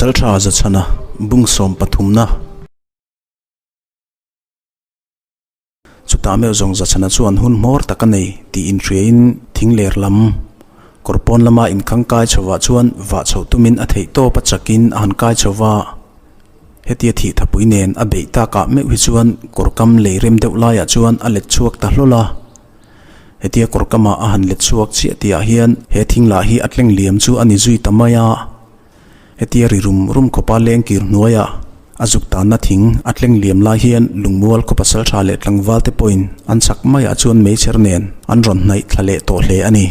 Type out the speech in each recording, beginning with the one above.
Pasaltha Zachhana bung sawm pathumna. Chutah meuh zawng Zachhana chuan hun hmawr tak a nei tih inhriain thing ler lam kawr pawn lama inkhang kai chhovah chuan vah chhoh tumin a theih tawp a chakin a han kai chho va. Hetia thih thapui nen a beih takah meuh hi chuan kawr kam lei rem deuh laiah chuan a let chhuak ta hlawl a. Hetia kawr kamah a han let chhuak chiah tihah hian he thing lah hi a tleng liam chu a ni zui ta mai a. Hetia ri rum rum khawpa leng kir hnuaia a zuk tanna thing a tleng liam lai hian lungmual khaw pasal tha leh tlangval te pawhin an chak maiah chuan meichher nen an rawn hnaih thla leh tawh hle a ni.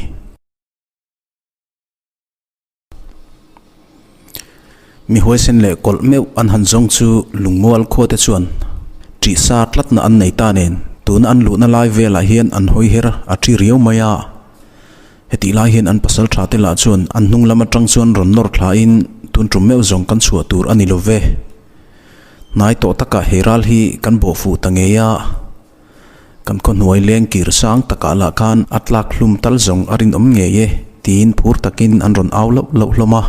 Mi huaisen leh kawlh meuh an han zawng chu lungmual khua te chuan ṭih sa tlatna an nei ta nen tuna an luhna lai velah hian an hawi her a ṭhi riau mai a. Hetih lai hian an pasal tha te lah chuan an hnung lam atang chuan rawn nawr thlain tun tum meuh zawng kan chhuah tur a ni lo ve. Hnai tawh takah he ral hi kan bawh fuh ta ngei a. Kan khawhnuai leng kir sang takah lah khan a tlak hlum tal zawng a rinawm ngei e tiin phur takin an rawn au loh loh hlawm a.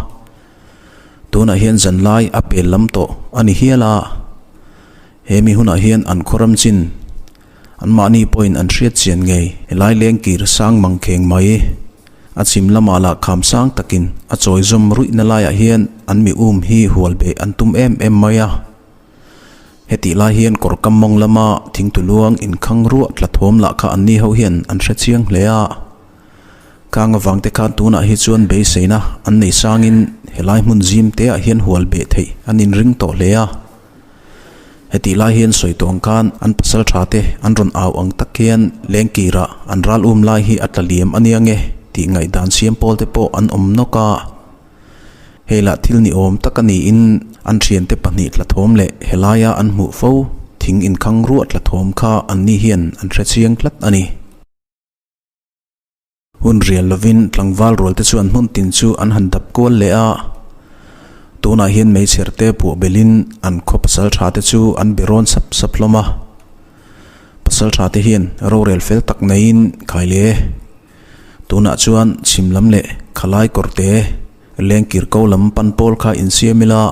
Tunah hian zanlai a pel lam tawh a ni hial a. He mi hunah hian an khawram chin Anmahni pawhin an hriat chian ngei. Helai lengkir sang mangkheng mai. A chhim lamah lah kham sang takin a chawi zawm ruihna laiah hian an mi um hi hual beh an tum em em mai a. Hetih lai hian kawr kam mawng lama thingtu luang inkhang ruah tla thawm lah kha anni ho hian an hre chiang hle a. Kang avang te khan tunah hi chuan beiseina an nei sangin helai hmun zim teah hian hual beh theih an inring tawh hle a. Hetih lai hian sawi tawh ang khan an pasal tha te an rawn au ang tak hian lengkirah an ral um lai hi a tla liam a nia nge tih ngaihdan siam pawl te pawh an awm nawk a. Hei lah thil ni awm tak a niin an thiante pahnih tla thawm leh helaia an hmuh fo thing inkhang ruah tla thawm kha anni hian an hre chiang tlat a ni. Hun rial lovin tlangval rual te chuan hmun tin chu an han dap kual leh a, tunah hian hmeichher te puah belhin an khaw pasal tha te chu an be rawn sap sap hlawm a. Pasal tha te hian rorel fel tak neiin khai le. Tunah chuan chhim lam leh khalai kawr te lengkir ko lam pan pawl kha insiam ila,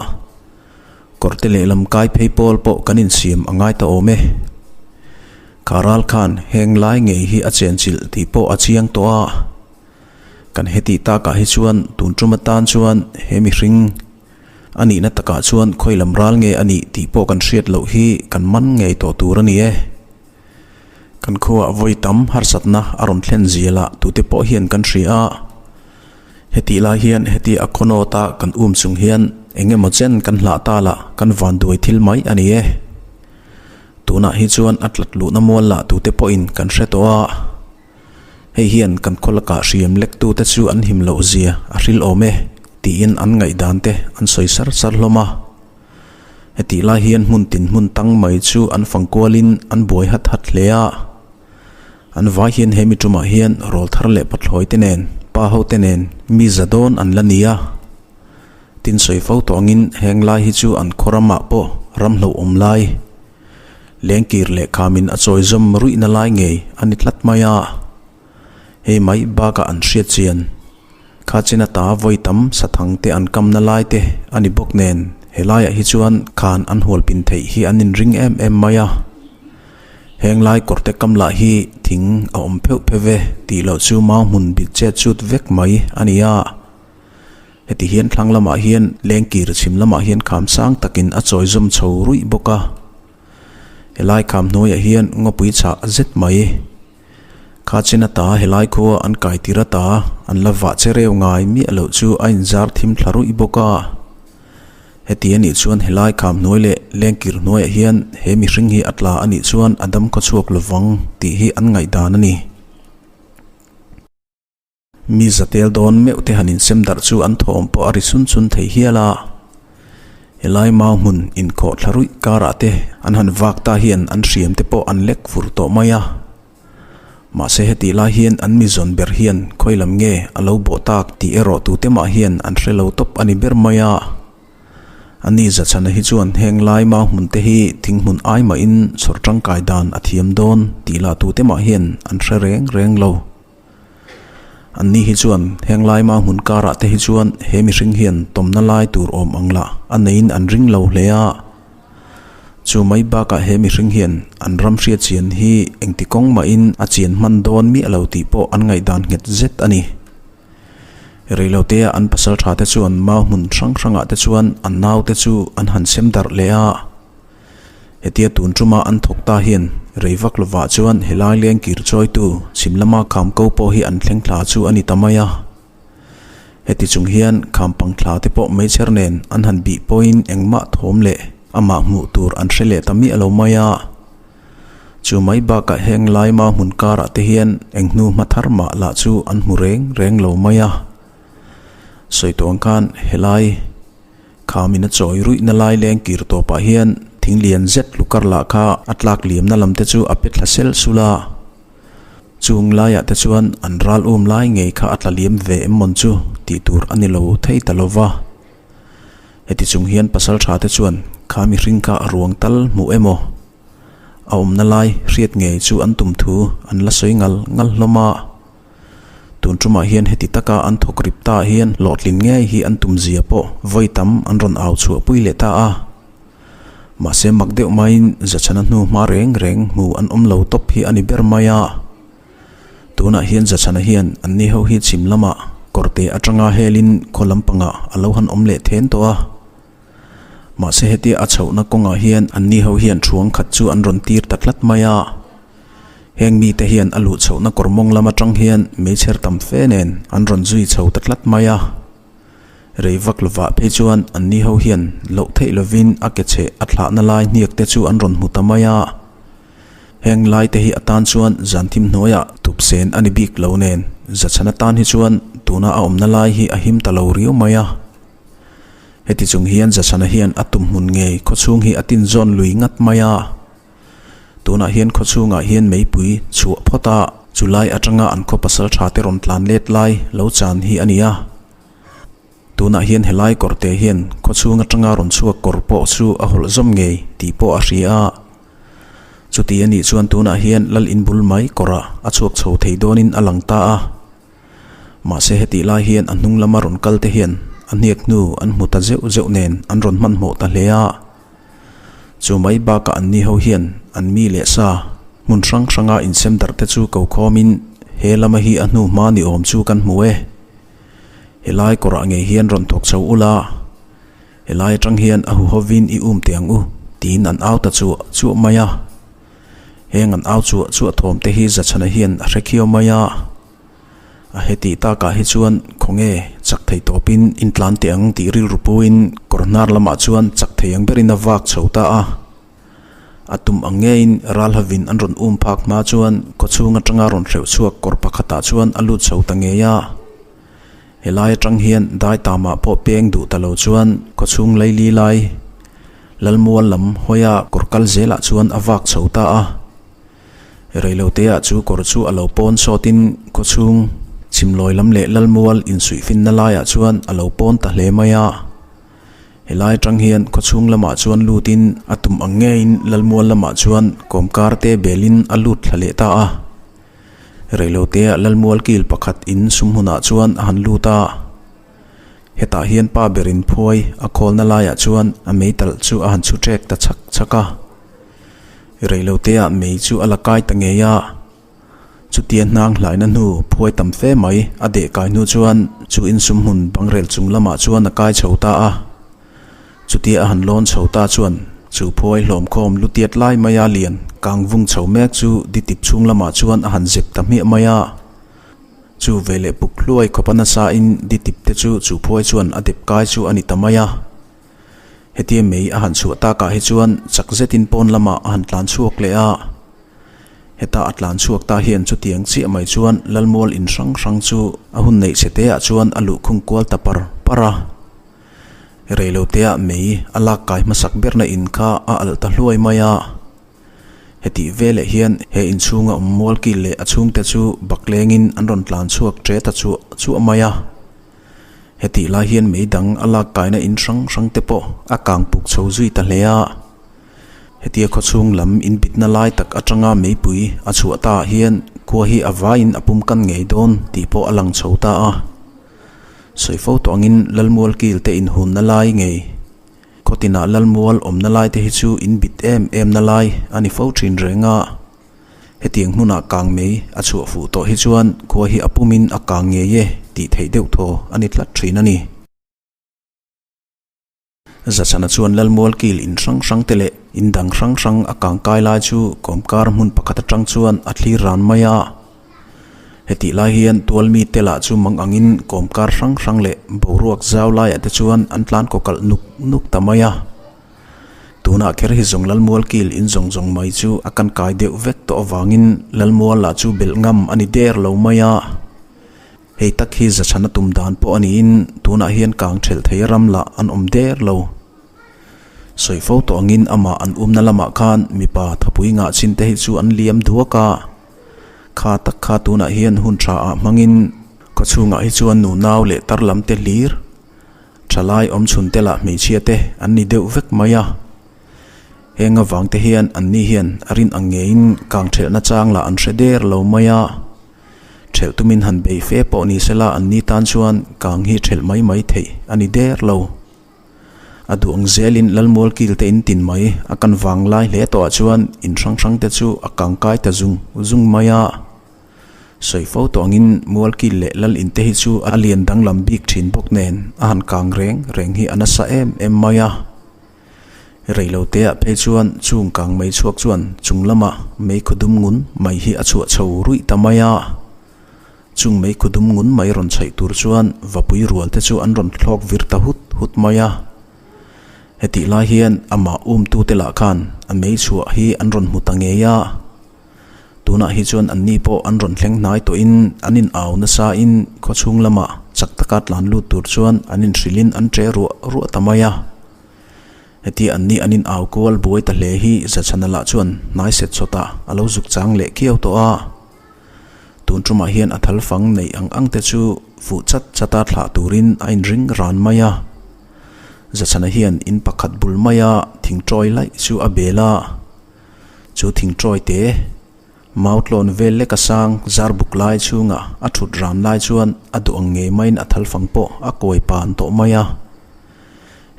Kawrte lehlam kai phei pawl pawh kan insiam a ngai ta awm e. Kha ral khan heng lai ngei hi a chenchilh tih pawh a chiang tawh a. Kan hetih takah hi chuan tun tum atan chuan he mihring a nihna takah chuan khawilam ral nge a nih tih pawh kan hriat loh hi kan man ngei tawh tur a ni e. Kan khuaah vawi tam harsatna a rawn thlen zial a tute pawh hian kan hria a. Hetih lai hian heti a khawnawta kan um chung hian eng emaw chen kan hlah ta lah kan van duai thil mai a ni e. Tunah hi chuan a tlat luhna mual lah tute pawhin kan hre tawh a. Hei hian kan khaw lakah hriam lektute chu an him loh zia a hril awm e tiin an ngaihdan te an sawi sar sar hlawm a. Hetih lai hian hmun tin hmun tang mai chu an fang kualin an buai hat hat hle a. An vai hian he mi tumah hian rawl thar leh pathlawi te nen, pa ho te nen mi za dawn an la ni a. Tin sawi fo tawh angin heng lai hi chu an khaw ramah pawh ram hlauhawm lai, lengkir leh khamin a chawi zawm ruihna lai ngei a ni tlat mai a. Hei mai bakah an hriat chian kha chin ata vawi tam sathang te an kamna lai te a ni bawk nen helaiah hi chuan khan an hualpin theih hi an inring em em mai a. Heng lai kawrte kam lah hi thing a awm pheuh pheuh ve tih loh chu mau hmun bit chet chut vek mai a ni a. Heti hian thlang lamah hian lengkir chhim lamah hian kham sang takin a chawi zawm chho ruih bawk a. Helai kham hnuaiah hian ngawpui chhah zet mai. Kha chin ata helai khua an kai tir ata an la vah che reu ngai miah loh chu a inzar thim thla ruih bawk a. Heti a nih chuan helai kham hnuai leh lengkir hnuaiah hian he mihring hi a tla a nih chuan a dam khaw chhuak lovang tih hi an ngaihdan a ni. Mi zatel dawn meuh te han insem darh chu an thawm pawh a ri chun chun thei hial a. Helai mau hmun inkhawh thla ruih karah te an han vak ta hian an hriam te pawh an lek fur tawh mai a. Mahse hetih lai hian an mi zawn ber hian khawi lam nge a lo bawh tak tih erawh tute mah hian an hre lo tawp a ni ber mai a. Ani Zachhana hi chuan heng lai mau hmun te hi thing hmun ai mahin chhawr tangkai dan a thiam dawn tih lah tute mah hian an hre reng reng lo. Anni hi chuan heng lai mau hmun karah te hi chuan he mihring hian tawmna lai tur awm ang lah a neiin an ring lo hle a. Chu mai bakah he mihring hian an ram hriat chian hi engti kawng mahin a chian hman dawn miah lo tih pawh an ngaihdan nghet zet a ni. Reilotea an pasal tha te chuan mau hmun hrang hrangah te chuan an naute chu an han sem darh leh a. Hetia tun tuma an thawk ta hian rei vak lovah chuan helai leng kir chawitu chhim lama kham ko pawh hi an thleng thla chu a ni ta mai a. Heti chung hian kham pang thla te pawh meichher nen an han bih pawhin engmah thawm leh amah hmuh tur an hre leh ta miah lo mai a. Chu mai bakah heng lai mau hmun karah te hian eng hnu hma thar mah lah chu an hmu reng reng lo mai a. Sawi tawh ang khan helai. Khamin a chawi ruihna lai leng kir tawpah hian thing lian zet lukar lah kha a tlak liamna lam te chu a pe thla sel sul a. Chung laiah te chuan an ral um lai ngei kha a tla liam ve em mawn chu tih tur a ni lo thei ta lo va. Heti chung hian pasal tha te chuan kha mihring kha a ruang tal hmuh emaw a awmna lai hriat ngei chu an tum thu an la sawi ngal ngal hlawm a. Tun tumah hian heti taka an thawk rip ta hian hlawhtlin ngei hi an tum zia pawh vawi tam an rawn au chhuah pui leh ta a. Mahse mak deuh maiin Zachhana hnu hma reng reng hmu an awm lo tawp hi a ni ber mai a. Tunah hian Zachhana hian anni ho hi chhim lamah kawrte atanga helin khaw lampangah a lo han awm leh then tawh a. Mahse hetia a chhohna kawngah hian anni ho hian thuang khat chu an rawn tir ta tlat mai a. Heng mite hian a luh chhohna kawr mawng lam atang hian meichher tam fe nen an rawn zui chho ta tlat mai a. Rei vak lovah phei chuan anni ho hian loh theih lovin a ke cheh a thlahna lai hniak te chu an rawn hmu ta mai a. Heng lai te hi atan chuan zan thim hnuaiah tup sen a ni bik lo nen zachhan atan hi chuan tuna a awmna lai hi a him ta lo riau mai a. Heti chung hian Zachhana hian a tum hmun ngei khawchhung hi a tin zawn lui ngat mai a. Tunah hian khawchhungah hian meipui chhuah phawt a, chulai atanga an khaw pasal tha te rawn tlan let lai lo chan hi a ni a. Tunah hian helai kawrte hian khawchhung atanga rawn chhuak kawr pawh chu a hawlh zawm ngei tih pawh a hria a. Chuti a nih chuan tunah hian lal inbul mai kawrah a chhuak chho thei dawnin a lang ta a. Mahse hetih lai hian a hnung lama rawn kal te hian a hniak hnu an hmu ta zeuh zeuh nen an rawn hmanhmawh ta hle a. Chu mai bakah an ni ho hian an mi leh sa hmun hrang hranga insem darh te chu ko khawmin he lama hi a hnu hma ni awm chu kan hmu e. Helai kawrah ngei hian rawn thawk chho ula, helai atang hian a huhovin i um teh ang u tiin an au ta chuah chuah mai a. Heng an au chuah chuah thawm te hi Zachhana hian a hre khiau mai a. A hetih takah hi chuan khawnge chak thei tawpin intlan teh ang tih rilru puin kawr hnar lamah chuan chak thei ang berin a vak chho ta a. A tum ang ngeiin ral hovin an rawn um phak hma chuan khawchhung atanga rawn hreuh chhuak kawr pakhatah chuan a lut chho ta ngei a. Helai atang hian dai tamah pawh peng duh ta lo chuan khawchhung leili lai Lalmual lam hawia kawr kal zelah chuan a vak chho ta a. Reiloteah chu kawr chu a lo pawn sawtin khawchhung chhimlawi lam leh Lalmual insuihfinna laiah chuan a lo pawn ta hle mai a. Helai atang hian khawchhung lamah chuan lutin a tum ang ngeiin Lalmual lamah chuan kawmkar te belin a lut thla leh ta a. Reiloteah Lalmual kil pakhat in sum hunah chuan a han lut a. Hetah hian pa berin phuai a khawlna laiah chuan a meitalh chu a han chhu ṭek ta chhak chhak a. Reiloteah mei chu a la kai ta ngei a, chutia hnang hlaina hnu phuai tam fe mai a deh kai hnu chuan chu insum hmun bangrel chung lamah chuan a kai chho ta a. Chutia a han lawn chho ta chuan chu phuai hlawm khawm lu tiat lai maia lian kang vung chho mek chu ditip chhung lamah chuan a han zep ta hmiah mai a. Chu veleh puk hluai khawpa nasa in ditip te chu chu phuai chuan a dep kai chu a ni ta mai a. Hetia mei a han chhuah takah hi chuan chak zetin pawn lamah a han tlan chhuak leh a. Heta a tlan chhuak ta hian chutiang chiah mai chuan Lalmual in hrang hrang chu a hun neih chhe teah chuan a luhkhung kual ta par par a. Reiloteah mei a lak kai hmasak berna in kha a alh ta hluai mai a. Hetih veleh hian he inchhunga awm mualkil leh a chhungte chu baklengin an rawn tlan chhuak ṭe ta chuah chuah mai a. Hetih lai hian mei dang a lak kaina in hrang hrang te pawh a kang puk chho zui ta hle a. Hetia khawchhung lam inbitna lai tak atanga meipui a chhuah ta ah hian Khua hi a vaiin a pum kan ngei dawn tih pawh a lang chho ta a. Sawi fo tawh angin Lalmual kil te inhunna lai ngei. Khaw tinah Lalmual awmna lai te hi chu in bit em em na lai a ni fo thin reng a. Hetiang hmunah kang mei a chhuah fuh tawh hi chuan khua hi a pumin a kang ngei e tih theih deuh thaw a ni tlat thin a ni. Zachana chuan Lalmual kil in hrang hrang te leh in dang hrang hrang a kang kai lai chu kawmkar hmun pakhat atang chuan a thlir ran mai a. Hetih lai hian tual mi te lah chu mang angin kawmkar hrang hrang leh boruak zau laiah te chuan an tlan kaw kalh nuk nuk ta mai a. Tunah kher hi zawng Lalmual kil in zawng zawng mai chu a kan kai deuh vek tawh avangin Lalmual lah chu belh ngam a ni der lo mai a. Hei tak hi zachhana tum dan pawh a niin tunah hian kang thelh thei ram lah an awm der lo. Sawi fo tawh angin amah an umna lamah khan mipa thapui ngah chin te hi chu an liam duak a. Kha tak kha tunah hian hun tha ah hmangin khawchhungah hi chuan nunau leh tar lam te hlir thalai awm chhun te lah hmeichhia te an ni deuh vek mai a. Heng avang te hian anni hian a rin ang ngeiin kang thelhna chang lah an hre der lo mai a. Thelh tumin han bei fe pawh ni sela anni tan chuan kang hi thelh mai mai theih a ni der lo. A duh ang zelin Lalmual kil te in tin mai a kan vang lai hle tawhah chuan in hrang hrang te chu a kang kai ta zung zung mai a. Sawi fo tawh angin mual kil leh lal in te hi chu a lian danglam bik thin bawk nen a han kang reng reng hi a nasa em em mai a. Reiloteah phei chuan chung kang mei chhuak chuan chung lamah mei khaw dum ngun mai hi a chhuah chho ruih ta mai a. Chung mei khaw dum ngun mai rawn chhaih tur chuan vapui rual te chu an rawn thlawk vir ta hut hut mai a. Hetih lai hian amah umtute lah khan a mei chhuah hi an rawn hmu ta ngei a. Tunah hi chuan anni pawh an rawn thleng hnai tawhin an in au nasa in khawchhung lamah chak taka tlan lut tur chuan an inhrilhin an ṭe ruah ruah ta mai a. Heti anni an in au kual buai ta hle hi Zachhana lah chuan hnai set chawtah a lo zuk chang leh kiau tawh a. Tun tumah hian a thal fang neih ang ang te chu fuh chat chata thlah turin a inring ran mai a. Zachhana hian in pakhat bul maia thingṭawi laih chu a bel a. Chu thingṭawi te Mautlawn vel lek a sang zar buk lai chhunga a thut ran lai chuan a duh ang ngei maiin a thal fang pawh a kawi pan tawh mai a.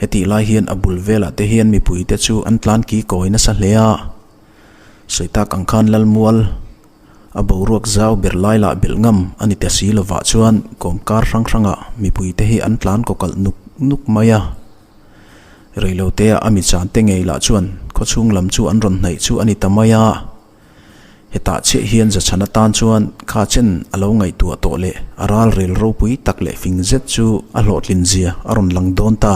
Hetih lai hian a bul velah te hian mipui te chu an tlan ki kawi nasa hle a. Sawi tak ang khan Lalmual a boruak zau ber lai lah belh ngam a ni ta si lovah chuan kawmkar hrang hrangah mipui te hi an tlan kaw kalh nuk nuk mai a. Reilotea a mi chan te ngei lah chuan khawchhung lam chu an rawn hnaih chu a ni ta mai a. Hetah chiah hian Zachhan atan chuan kha chen a lo ngaihtuah tawh leh a ral rel ropui tak leh fing zet chu a hlawhtlin zia a rawn lang dawn ta.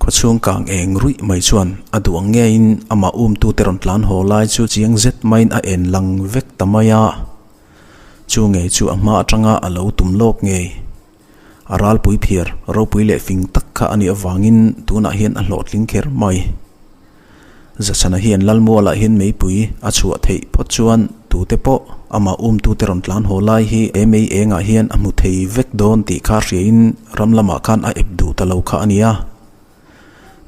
Khawchhung kang eng ruih mai chuan a duh ang ngeiin amah umtute rawn tlan haw lai chu chiang zet maiin a en lang vek ta mai a. Chu ngei chu a hma atanga a lo tum lawk ngei. A ralpui phiar ropui leh fing tak kha a nih avangin tunah hian a hlawhtling kher mai. Zachhana hian Lalmualah hian meipui a chhuah theih phawt chuan tute pawh amah umtute rawn tlan haw lai hi he mei engah hian a hmu thei vek dawn tih kha hriain ram lamah khan a ep duh ta lo kha a ni a.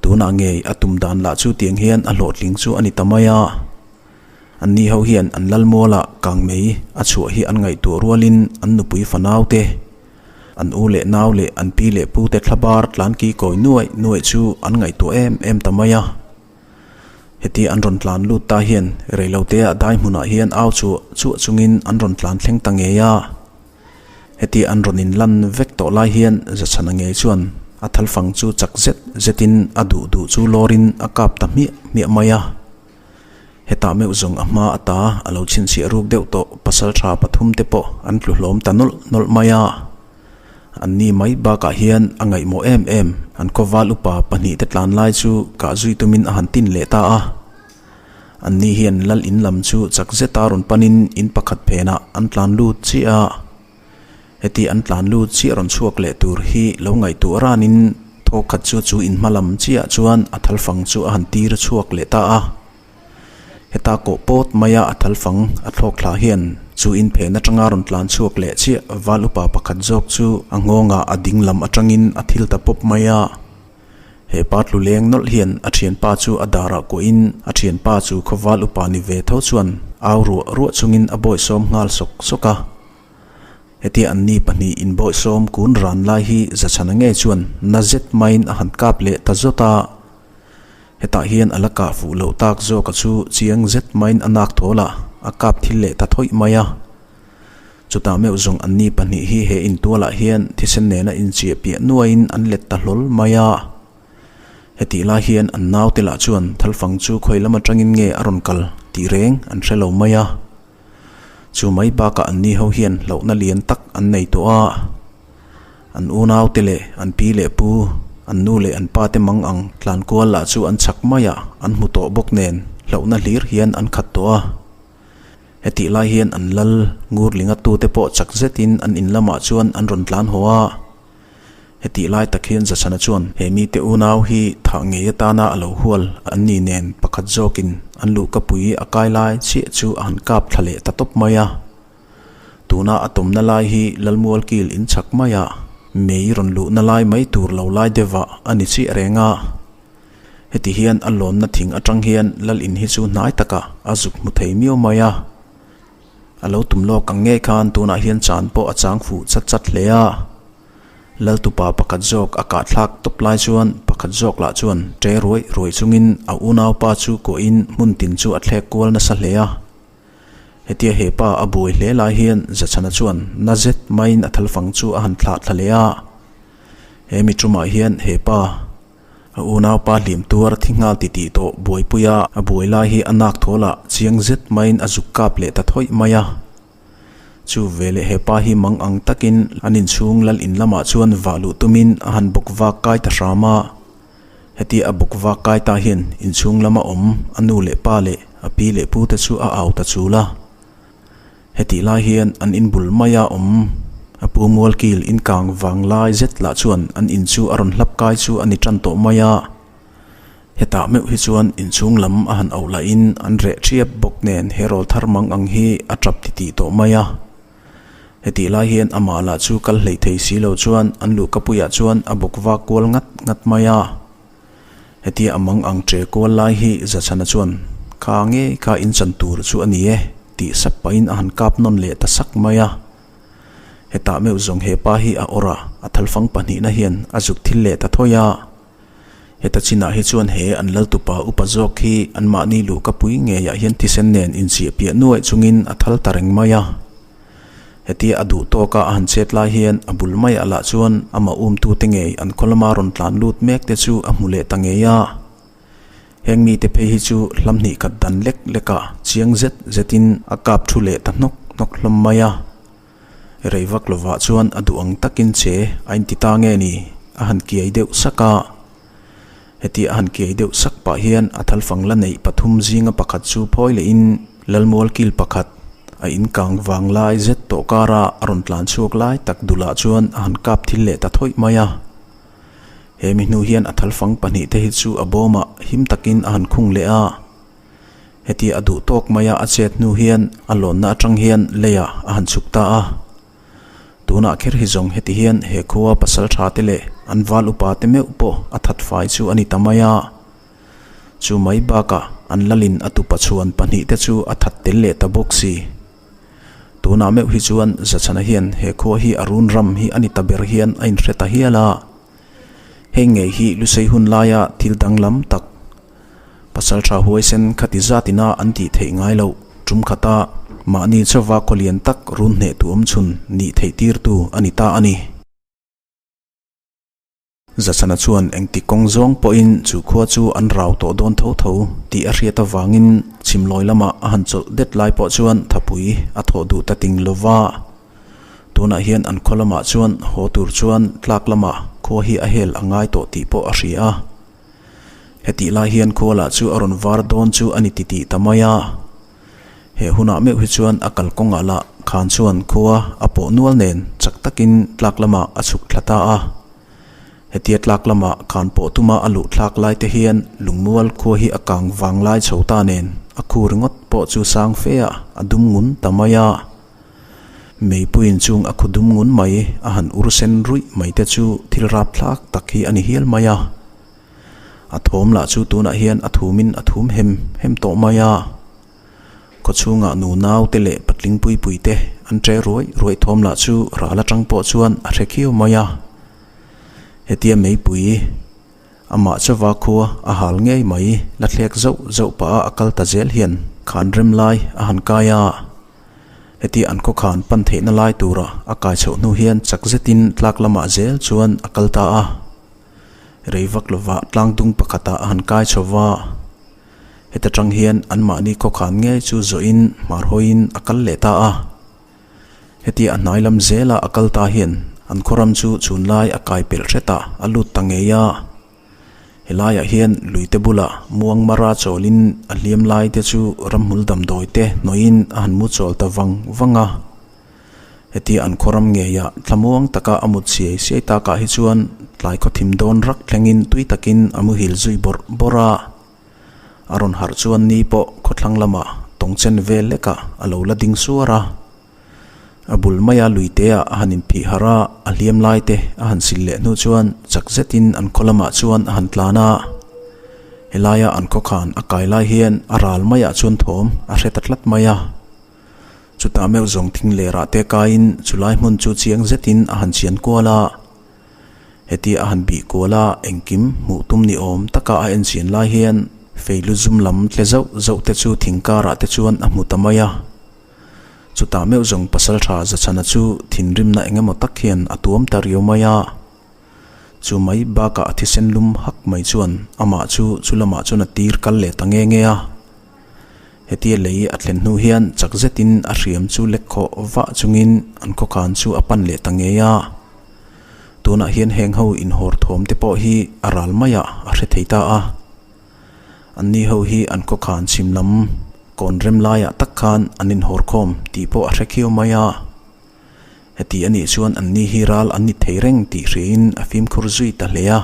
Tunah ngei a tum dan lah chu tiang hian a hlawhtling chu a ni ta mai a. Anni ho hian an Lalmualah kang mei a chhuah hi an ngaihtuah rualin an nupui fanaute, An u leh nau leh an pi leh pu te thlabar tlan ki kawi nuaih nuaih chu an ngaihtuah em em ta mai a. Heti an rawn tlan lut ta hian reilotea dai hmunah hian au chuah chuah chungin an rawn tlan thleng ta ngei a. Heti an rawn in lan vek tawh lai hian Zachhana ngei chuan a thalfang chu chak zet zetin a duh duh chu lawrin a kap ta hmiah hmiah mai a. Hetah meuh zawng a hma ata a lo chhinchhiah ruk deuh tawh pasal tha pathum te pawh an tlu hlawm ta nawlh nawlh mai a. An ni mai bakah hian a ngaihmawh em em an khawval upa pahnih te tlan lai chu kah zui tumin a han tin leh ta a. An ni hian lal in lam chu chak zeta rawn panin in pakhat phenah an tlan lut chiah a. Heti an tlan lut chiah rawn chhuak leh tur hi lo ngaihtuah ranin thawkhat chu chu in hma lam chiah chuan a thal fang chu a han tir chhuak leh ta a. Heta kawh pawt maia a thal fang a thlawk thla hian chu in phen atanga rawn tlan chhuak leh chiah val upa pakhat zawk chu a nghawngah a ding lam atangin a thil ta pawp mai a. He pa tlu leng nawlh hian a thianpa chu a darah kuahin a thianpa chu khawval upa ni ve tho chuan au ruah ruah chungin a bawihsawm nghal sawk sawk a. Hetia anni pahnih inbawihsawm kun ran lai hi Zachhana ngei chuan na zet maiin a han kap leh ta zawt a. Hetah hian a la kah fuh loh tak zawka chu chiang zet maiin a nak thawl a, a kap thil leh ta thawih mai a. Chutah meuh zawng anni pahnih hi he intualah hian thisen nena inchiah piah nuaiin an let ta hlawl mai a. Hetih lai hian an naute lah chuan thalfang chu khawi lam atangin nge a rawn kal tih reng an hre lo mai a. Chu mai bakah anni ho hian hlauhna lian tak an nei tawh a. An unaute leh an pi leh pu, an nu leh an pa te mang ang tlan kual lah chu an chak mai a, an hmu tawh bawk nen hlauhna hlir hian an khat tawh a. Hetih lai hian an lal Ngurlinga tute pawh chak zetin an in lamah chuan an rawn tlan haw a. Hetih lai tak hian Zachhana chuan he mite unau hi thah ngei atana a lo hual an ni nen pakhat zawkin an luhkapui a kai lai chiah chu a han kap thla leh ta tawp mai a. Tuna a tawmna lai hi Lalmualkil in chak maiah mei rawn luhna lai mai tur lo lai deuhah a ni chiah reng a. Heti hian a lawnna thing atang hian lal in hi chu hnai takah a zuk hmu thei miau mai a. A lo tum lawk ang ngei khan tunah hian chan pawh a chang fuh chat chat hle a. Lal tupa pakhat zawk a kahthlak tawp lai chuan pakhat zawk lah chuan ṭe ruai ruai chungin a unaupa chu kuahin hmun tin chu a thlek kual nasa hle a. Hetia he pa a buai hle lai hian Zachhana chuan na zet maiin a thalfang chu a han thlah thla leh a. He mi ṭumah hian he pa A unaupa hlim tuar thi nghal ti tih tawh buaipui a, a buai lai hi a nak thawl ah chiang zet maiin a zuk kap leh ta thawih mai a. Chu veleh he pa hi mang ang takin an inchhung lal in lamah chuan vah luh tumin a han bawk vak kai ta hram a. Hetia a bawk vak kai ta hian inchhung lama awm a nu leh pa leh a pi leh pu te chu a au ta chul a. Hetih lai hian an in bul maia awm a pu Mualkil in kang vang lai zet lah chuan an in chu a rawn hlap kai chu a ni tan tawh mai a. Hetah meuh hi chuan inchhung lam a han auh lahin an reh thiap bawk nen he rawl thar mang ang hi a tap titih tawh mai a. Hetih lai hian amah lah chu kal hleih thei si lo chuan an luhkapuiah chuan a bawk vak kual ngat ngat mai a. Hetia a mang ang che kual lai hi Zachhana chuan, Kha nge kha in chan tur chu a ni e, tih sap pahin a han kap nawn leh ta sak mai a. Hetah meuh zawng he pa hi a awrh a, a thalfang pahnihna hian a zuk thil leh ta thawi a. Heta chinah hi chuan he an laltupa upa zawk hi anmahni luhkapui ngeiah hian thisen nen inchiah piah nuaih chungin a thal ta reng mai a. Hetia a duh tawka a han chet lai hian a bul maiah lah chuan amah umtute ngei an khaw lama rawn tlan lut mek te chu a hmu leh ta ngei a. Heng mite phei hi chu hlam hnih khat dan lek lekah chiang zet zetin a kap thu leh ta hnawk hnawk hlawm mai a. Rei vak lovah chuan a duh ang takin che a inti ta nge ni a han kiai deuh sak a. Heti a han kiai deuh sak pah hian a thalfang la neih pathum zinga pakhat chu phawi lehin Lalmual kil pakhat a inkang vang lai zet tawh kara a rawn tlan chhuak lai tak dulah chuan a han kap thil leh ta thawih mai a. He mi hnu hian a thalfang pahnih te hi chu a bawmah him takin a han khung leh a. Heti a duh tawk maia a chet hnu hian a lawnna atang hian leiah a han chhuk ta a. Tunah kher hi zawng heti hian he khua pasal tha te leh an val upa te meuh pawh a that fai chu a ni ta mai a. Chu mai bakah an lalin a tupa chhuan pahnih te chu a that tel leh ta bawk si. Tunah meuh hi chuan Zachhana hian he khua hi a run ram hi a ni ta ber hian a inhre ta hial a. Heng ngei hi Lusei hun laia thil danglam tak Pasal tha huaisen khati zatina an tih theih ngai loh tum khata mahni chauva khaw lian tak run hneh tu awm chhun nih theih tirtu a ni ta a ni. Zachana chuan engti kawng zawng pawhin chu khua chu an rau tawh dawn tho tho tih a hriat avangin chhimlawi lamah a han chawlh det lai pawh chuan thapui a thawh duh ta ting lova. Tunah hian an khaw lamah chuan haw tur chuan tlak lamah khua hi a hel a ngai tawh tih pawh a hria a. Hetih lai hian khuala chu a rawn var dawn chu a ni titih ta mai a. He hunah meuh hi chuan a kalkawngah lah khan chuan khua a pawh nual nen chak takin tlak lamah a chhuk thla ta a. Hetia tlak lamah khan pawh tuma a luh thlak lai te hian lungmual khua hi a kang vang lai chho ta nen a khu ringawt pawh chu sang fe ah a dum ngun ta mai a. Meipuiin chung a khu dum ngun mai a han ur sen ruih mai te chu thil rap thlak tak hi a ni hial mai a. A thawm lah chu tunah hian a thumin a thum hem hem tawh mai a. Khawchhungah nunau te leh patling pui pui te an ṭe ruai ruai thawm lah chu ral atang pawh chuan a hre khiau mai a. Hetia meipui amah chauva khua a hal ngei mai la thlek zauh zauh pah a a kal ta zel hian khan rem lai a han kai a. Heti an khawkhan pan theihna lai tura a kai chhoh hnu hian chak zetin tlak lamah zel chuan a kal ta a. Rei vak lovah tlang dung pakhatah a han kai chho va. Heta tang hian anmahni khawkhan ngei chu zawhin hmar hawiin a kal leh ta a. Hetia a hnai lam zela a kal ta hian an khawram chu chhunlai a kai pelh hretah a lut ta ngei a. Helaiah hian luite bulah muang mara chawlin a hliam lai te chu ramhmul damdawi te hnawihin a han mu chawl ta vang vang a. Hetia an khawram ngeiah thlamuang taka a mut siai siai takah hi chuan tlai khawthim dawn rak thlengin tui takin a muhil zui bawrh bawrh a. A rawn harh chuan ni pawh khawthlang lamah tawngchen vel lekah a lo la ding suar a. A bul maia luiteah a han inphih harh a, a hliam lai te a han sil leh hnu chuan chak zetin an khaw lamah chuan a han tlan a. Helaia an khawkhan a kai lai hian a ral maiah chuan thawm a hre ta tlat mai a. Chutah meuh zawng thing lerah te kaiin chulai hmun chu chiang zetin a han chian kual a. Hetia a han bih kual a, engkim hmuh tum ni awm taka a en chian lai hian fei lu zum lam tle zauh zauh te chu thing karah te chuan a hmu ta mai a. Chutah meuh zawng pasaltha Zachhana chu thinrimna eng emaw tak hian a tuam ta riau mai a. Chu mai bakah a thisen lum hak mai chuan amah chu chu lamah chuan a tir kal leh ta nge nge a. Hetia lei a thlen hnu hian chak zetin a hriam chu lek khawh vah chungin an khawkhan chu a pan leh ta ngei a. Tunah hian heng ho inhawr thawm te pawh hi a ral maiah a hre thei ta a. Anni ho hi an khawkhan chhim lam kawn rem laiah tak khan an inhawr khawm tih pawh a hre khiau mai a. Heti a nih chuan anni hi ral an ni thei reng tih hriain a fimkhur zui ta hle a.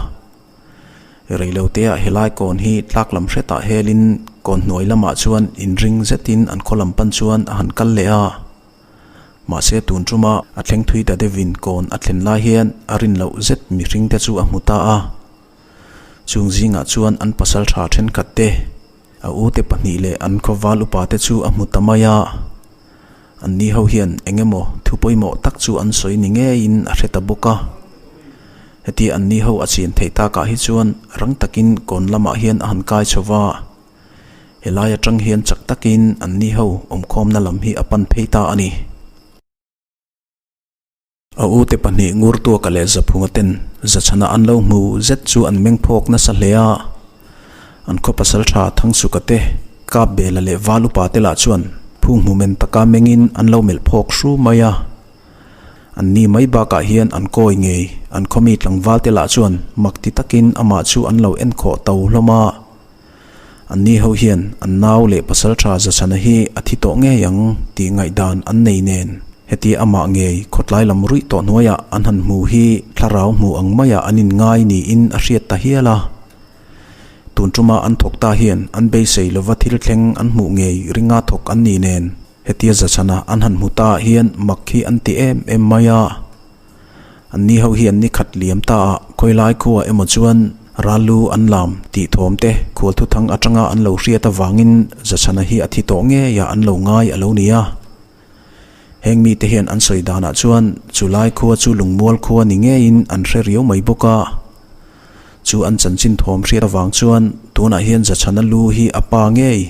Reiloteah helai kawn hi tlak lam hretah helin kawn hnuai lamah chuan inring zetin an khaw lam pan chuan a han kal leh a. Mahse tun tuma a thleng thui ta deuhin kawn a thlen lai hian a rin loh zet mihring te chu a hmu ta a. Chung zingah chuan an pasal tha thenkhat te, a ute pahnih leh an khawval upa te chu a hmu ta mai a. Anni ho hian eng emaw thu pawimawh tak chu an sawi ni ngeiin a hre ta bawk a. Hetia anni ho a chian theih takah hi chuan rang takin kawn lamah hian a han kai chho va. Helai atang hian chak takin anni ho awmkhawmna lam hi a pan phei ta a ni. A ute pahnih Ngurtuaka leh Zaphunga ten Zachhana an lo hmu zet chu an meng phawk nasa hle a. An khaw pasal tha Thangsuka te, Kapbela leh Val upa te lah chuan phung hmu men taka mengin an lo melh phawk hru mai a. An ni mai bakah hian an kawi ngei an khaw mi tlangval te lah chuan mak ti takin amah chu an lo en khawh to hlawm a. An ni ho hian an nau leh pasal tha Zachhana hi a thi tawh ngei ang tih ngaihdan an nei nen. Hetia amah ngei khawtlai lam ruih tawh hnuaiah an han hmu hi thlarau hmu ang maiah an inngai niin a hriat ta hial a. Tun tuma an thawk ta hian an beisei lova thil thleng an hmuh ngei ringa thawk an ni nen hetia Zachhana an han hmu ta hian mak hi an ti em em mai a. Anni ho hian ni khat liam ta ah khawilai khuaah emaw chuan Rallu an lam tih thawm te khual thuthang atanga an lo hriat avangin Zachhana hi a thi tawh ngeiah an lo ngai a lo ni a. Heng mite hian an sawi danah chuan chulai khua chu lungmual khua ni ngeiin an hre riau mai bawk a. Chu an chanchin thawm hriat avang chuan tunah hian Zachhana lu hi a pa ngei.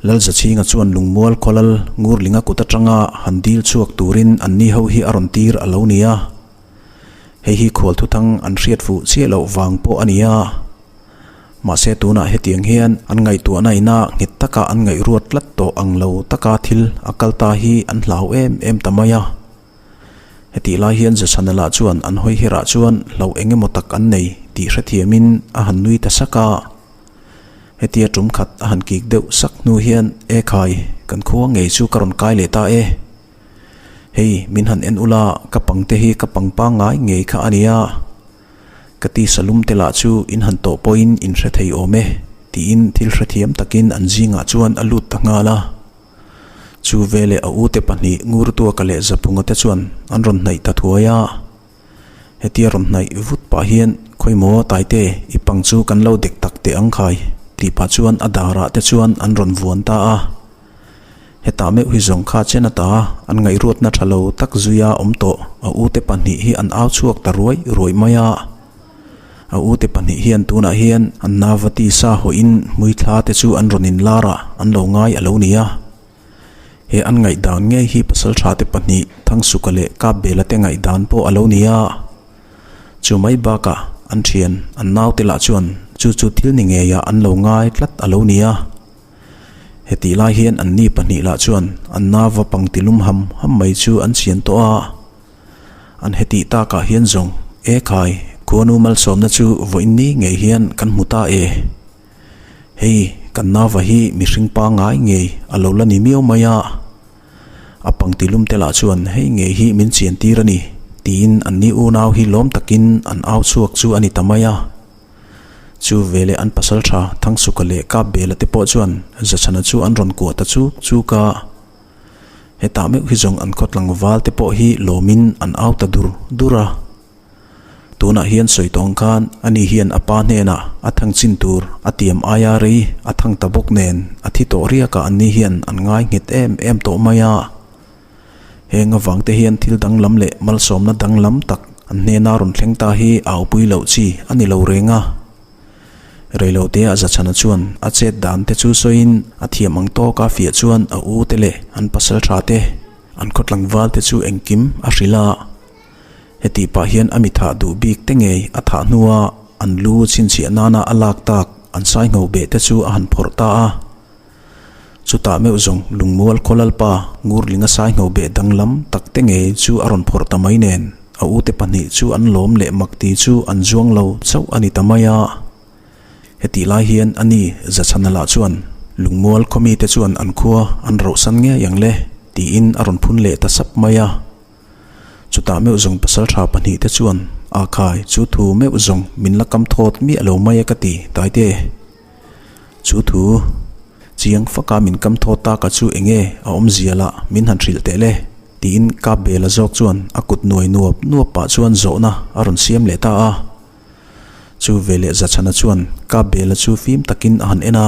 Lal Zachhinga chuan lungmual khawlal Ngurlinga kut atanga han dil chhuak turin anni ho hi a rawn tir a lo ni a. Hei hi khual thuthang an hriat fuh chiah loh vang pawh a ni a. Mahse tunah hetiang hian an ngaihtuahna ina nghet taka an ngaihruat tlat tawh ang lo taka thil a kal ta hi an hlau em em ta mai a. Hetih lai hian Zachhana lah chuan an hawi herah chuan hlauh eng emaw tak an nei tih hrethiamin a han nui ta sak a. Hetia tum khat a han kik deuh sak hnu hian E khai, kan khua ngei chu ka rawn kai leh ta e. Hei min han en ula ka pangte hi ka pang pangngai ngei kha a nia. Ka ti salum te lah chu in han tawh pawhin in hre thei awm e, tiin thil hrethiam takin an zingah chuan a lut ta nghal a. Chu veleh a ute pahnih Ngurtuaka leh Zaphunga te chuan an rawn hnaih ta thuai a. Hetia rawn hnaih vut pah hian. Khawimaw Taite, i pang chu kan lo dek tak teh ang khai, tih pah chuan a darah te chuan an rawn vuan ta a. Hetah meuh hi zawng kha chen ata an ngaihruatna tha lo tak zuia awm tawh a ute pahnih hi an au chhuak ta ruai ruai mai a. A ute pahnih hian tunah hian an Navati sa hawhin hmuithla te chu an rawn inlar a, an lo ngai a lo ni a. He an ngaihdan ngei hi pasaltha te pahnih Thangsuka leh Kapbela te ngaihdan pawh a lo ni a. Chu mai bakah an thian an naute lah chuan chu chu thil ni ngeiah an lo ngai tlat a lo ni a. Hetih lai hian an ni pahnih lah chuan an nauva pangti lum ham ham mai chu an chian tawh a. An hetih takah hian zawng, E khai, khuanu malsawmna chu vawiin ni ngei hian kan hmu ta e. Hei, kan nauva hi mihring pangngai ngei a lo la ni miau mai a, a pangti lum te lah chuan hei ngei hi min chian tir a ni, tiin an ni unau hi lawm takin an au chhuak chu a ni ta mai a. Chu veleh an pasal tha Thangsuka leh Kapbela te pawh chuan Zachhana chu an rawn kuah ta chuk chuk a. Hetah meuh hi zawng an khawtlang val te pawh hi lawmin an au ta dur dur a. Tunah hian sawi tawng khan ani hian a pa hnenah a thang chin tur a tiam aia rei a thang ta bawk nen a thi tawh riakah anni hian an ngai nghet em em tawh mai a. Heng avang te hian thil danglam leh malsawmna danglam tak an hnena rawn thleng ta hi aupui loh chi a ni lo reng a. Reilotea Zachhana chuan a chet dan te chu sawiin a thiam ang tawka fiah chuan a u te leh an pasal tha te, an khaw tlangval te chu engkim a hrilh a. Hetih pah hian a mi thah duh bik te ngei a thah hnua an lu chhinchhiah nana a lak tak an sai ngho beh te chu a han phawrh ta a. Chutah meuh zawng lungmual khaw lalpa Ngurlinga sai ngho beh danglam tak te ngei chu a rawn phawrh ta mai nen a ute pahnih chu an lawm leh mak ti chu an zuang lo chauh a ni ta mai a. Hetih lai hian a ni Zachhana lah chuan lungmual khaw mite chuan an khua an rohsan ngei ang le tiin a rawn phun leh ta sap mai a. Chutah meuh zawng pasal tha pahnih te chuan a khai chu thu meuh zawng min la kam thawt miah lo mai a ka ti Taite. Chu thu chiang faka min kam thawt taka chu enge a awmzia lah min han hrilh teh le tiin Kapbela zawk chuan a kut nuai nuap nuap pah chuan zawhna a rawn siam leh ta a. Chu veleh Zachhana chuan Kapbela chu fim takin a han en a,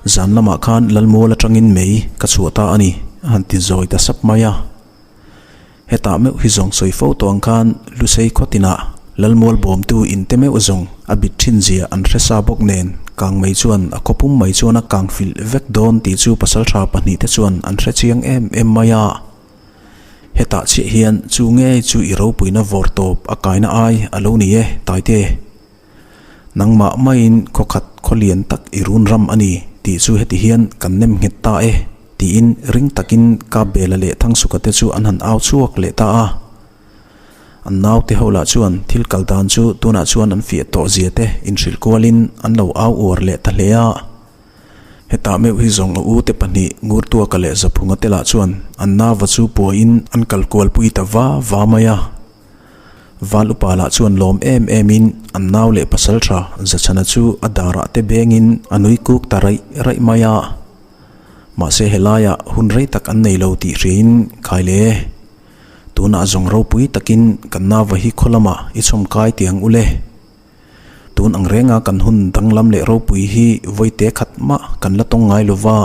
Zan lamah khan Lalmual atangin mei ka chhuah ta a ni, a han ti zawi ta sap mai a. Hetah meuh hi zawng sawi fo tawh ang khan Lusei khaw tinah Lalmual bawmtu inte meuh zawng a bit thin zia an hre sa bawk nen kang mei chuan a khaw pum mai chuan a kang filh vek dawn tih chu pasaltha pahnihte chuan an hre chiang em em mai a. Hetah chiah hian chu ngei chu i ropuina vawr tawp a kaina ai a lo ni e, Taite. Nangmah maiin khaw khat khaw lian tak i run ram a ni tih chu heti hian kan nem nghet ta e, tiin ring takin Kapbela leh Thangsuka te chu an han au chhuak leh ta a. An naute ho lah chuan thil kal dan chu tunah chuan an fiah tawh zia te inhrilh kualin an lo au uar leh ta hle a. Hetah meuh hi zawng a ute pahnih Ngurtuaka leh Zaphunga te lah chuan an nauva chu puahin an kal kualpui ta va va mai a. Val upa lah chuan lawm em emin an nau leh pasal tha Zachhana chu a darah te bengin a nui kuk ta raih raih mai a. Mahse helaiah hun rei tak an nei lo tih hriain khai le. Tunah zawng ropui takin kan nauva hi khaw lamah i chhawm kai tiang u le. Tun ang renga kan hun danglam leh ropui hi vawite khat mah kan la tawng ngai lova,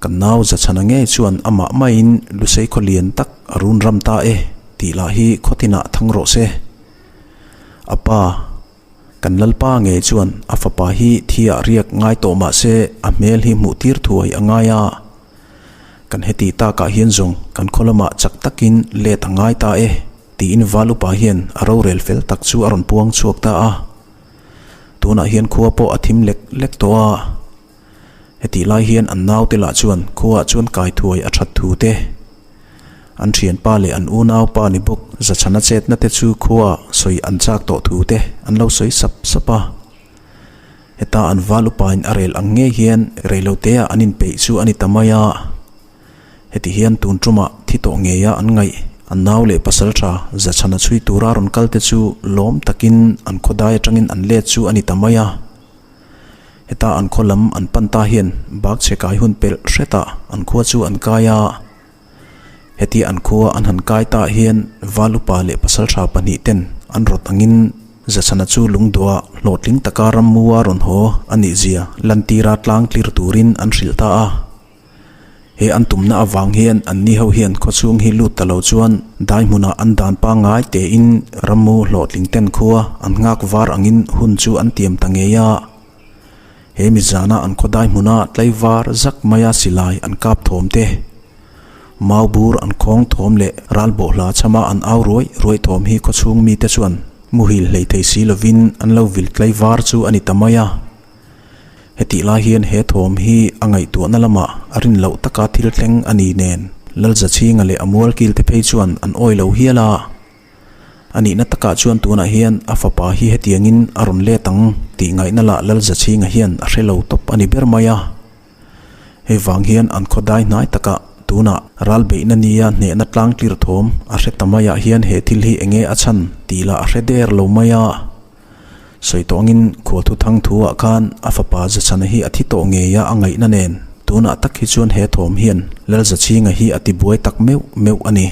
kan nau Zachhana ngei chuan amah maiin Lusei khaw lian tak a run ram ta e tih lah hi khaw tinah thang rawh se. A pa, kan Lalpa ngei chuan a fapa hi thiah riak ngai tawh mah se a hmel hi hmuh tir thuai a ngai a. Kan heti takah hian zawng kan khaw lamah chak takin let a ngai ta e tiin Val upa hian a rorel fel tak chu a rawn puang chhuak ta a. Tunah hian khua pawh a thim lek lek tawh a. Hetih lai hian an naute lah chuan khuaah chuan kai thuai a that thu te, an thianpa leh an unaupa ni bawk Zachhana chetna te chu khuaah sawi an chak tawh thu te an lo sawi sap sap a. Heta an val upain a rel ang ngei hian reiloteah an inpeih chu a ni ta mai a. Heti hian tun tumah thi tawh ngeia an ngaih, an nau leh pasal tha Zachhana chhui tura rawn kal te chu lawm takin an khawdai atangin an let chu a ni ta mai a. Heta an khaw lam an pan ta hian bak chhe kai hun pelh hretah an khua chu an kai a. Heti an khua an han kai ta hian val upa leh pasal tha pahnih ten an rawt angin. Zachhana chu lungduah hlawhtling taka rammua rawn haw a nihzia lantira tlang tlir turin an hrilh ta a. He an tumna avang hian anni ho hian khawchhung hi lut ta lo chuan dai hmunah an dan pangngai tein rammu hlawhtling ten khua an nghak var angin hun chu an tiam ta ngei a. He mi zana an khaw dai hmuna tlaivar zak maia silai an kap thawm te, mau bur an khawng thawm leh ral bawhhla chama an au ruai ruai thawm hi khawchhung mite chuan muhil hlei thei si lovin an lo vil tlaivar chu a ni ta mai a. Hetih lai hian he thawm hi a ngaihtuahna lamah a rin loh taka thil thleng a ni nen Lalzachhinga leh a mualkil te phei chuan an awi lo hial a. A nihna takah chuan tunah hian a fapa hi hetiangin a rawn let ang tih ngaihna lah Lalzachhinga hian a hre lo tawp a ni ber mai a. Hei vang hian an khaw dai hnai takah tunah ral beihna nia hnehna tlang tlir thawm a hre ta maiah hian he thil hi enge a chhan tih lah a hre der lo mai a. Sawi tawngin khualthu thang thu ah khan a fapa Zachhana hi a thi tawh ngei a a ngaihna nen tunah tak hi chuan he thawm hian Lalzachhinga hi a ti buai tak meuh meuh a ni.